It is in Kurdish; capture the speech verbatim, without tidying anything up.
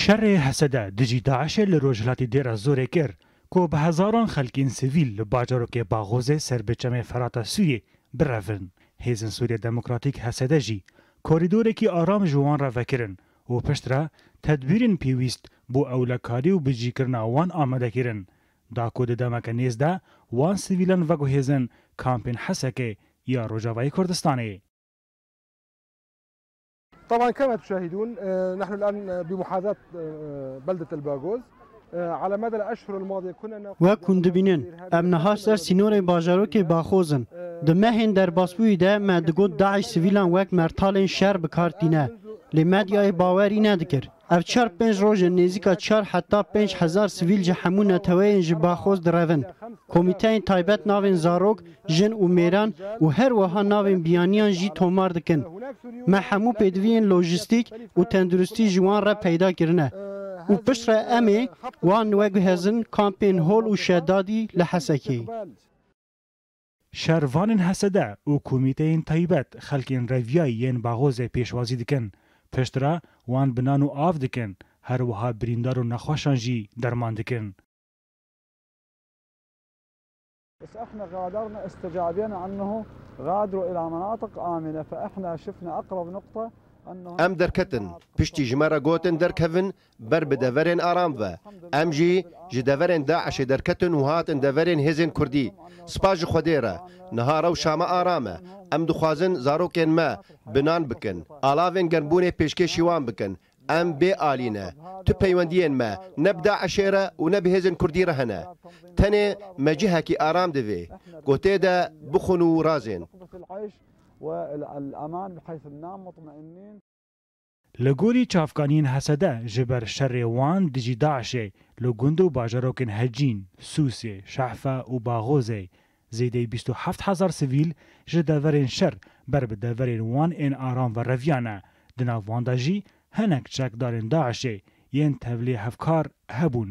Şerê H S D dijî DAIŞê li rojhilatî Dêra Zorê kir ku bi hezaran xelkên sivîl li bajarokê Baxozê ser bi çemê Ferata Sûriyê birevin. Hêzên Sûriya Demokratîk H S D jî korîdorekî aram ji wan re vekirin û piştre tedbîrên pêwîst bo ewlekarî û bicîkirina wan amade kirin. Da ku di demeke nêz de wan sivîlan veguhêzin kampên Hesekê ya Rojavayê Kurdistanê. طبعا كما تشاهدون، آه، نحن الآن بمحاذاة، آه، بلدة الباغوز. آه، على مدى الأشهر الماضية كنا ناخذ Wek hûn dibînin, em niha ser sînorê bajarokê Baxoz in. Di mehên derbasbûyî de me digot DAIŞ sivîlan wek mertalên şer bi kar tîne. Lê medyayê bawerî nedikir. Ev çar pênc roj in nêzîka çar heta pênc hezar sivîl ji hemû neteweyên ji Baxoz direvin. Komîteyên taybet navên zarok, jin û mêran û her wiha navên biyaniyan jî tomar dikin. Me hemû pêdiviyên lojîstîk û tenduristî ji wan re peyda kirine û piştre em ê wan weguhezin kampên Hol û Şedadî li Hesekê. Şervanên H S D û komîteyên taybet xelkên reviyayî yên Baxozê pêşwazî dikin. Piştre wan bi nan û av dikin. Her wiha birîndar û nexweşan jî derman dikin. بس احنا غادرنا، استجابينا انه غادروا الى مناطق امنه، فاحنا شفنا اقرب نقطه انه Em derketin. Piştî ji me re gotin derkevin ber bi deverên aram ve. Em jî ji deverên DAIŞê derketin û hatin deverên hêzên Kurdî. Spas ji Xwedê re. Niha rewşa me aram e. Em dixwazin zarokên me bi nan bikin. Alavên germbûnê pêşkêşî wan bikin. Em bê alî ne. Tu peywendiyên me ne bi DAIŞê re û ne bi hêzên Kurdî re hene. Tenê me cihekî aram divê. Ku tê de bixwin û razên. والامان بحيث ننام مطمئنين. Li gorî çavkaniyên H S D ji ber şerê wan dijî DAIŞê li gund û bajarokên Hecîn, Sûsê, Şehfe û Baxozê zêdeyî bîst û heft hezar sivîl ji deverên şer ber bi deverên wan ên aram ve reviyane. Di nav wan de jî hinek çekdarên DAIŞê yên tevlî hevkar hebûn.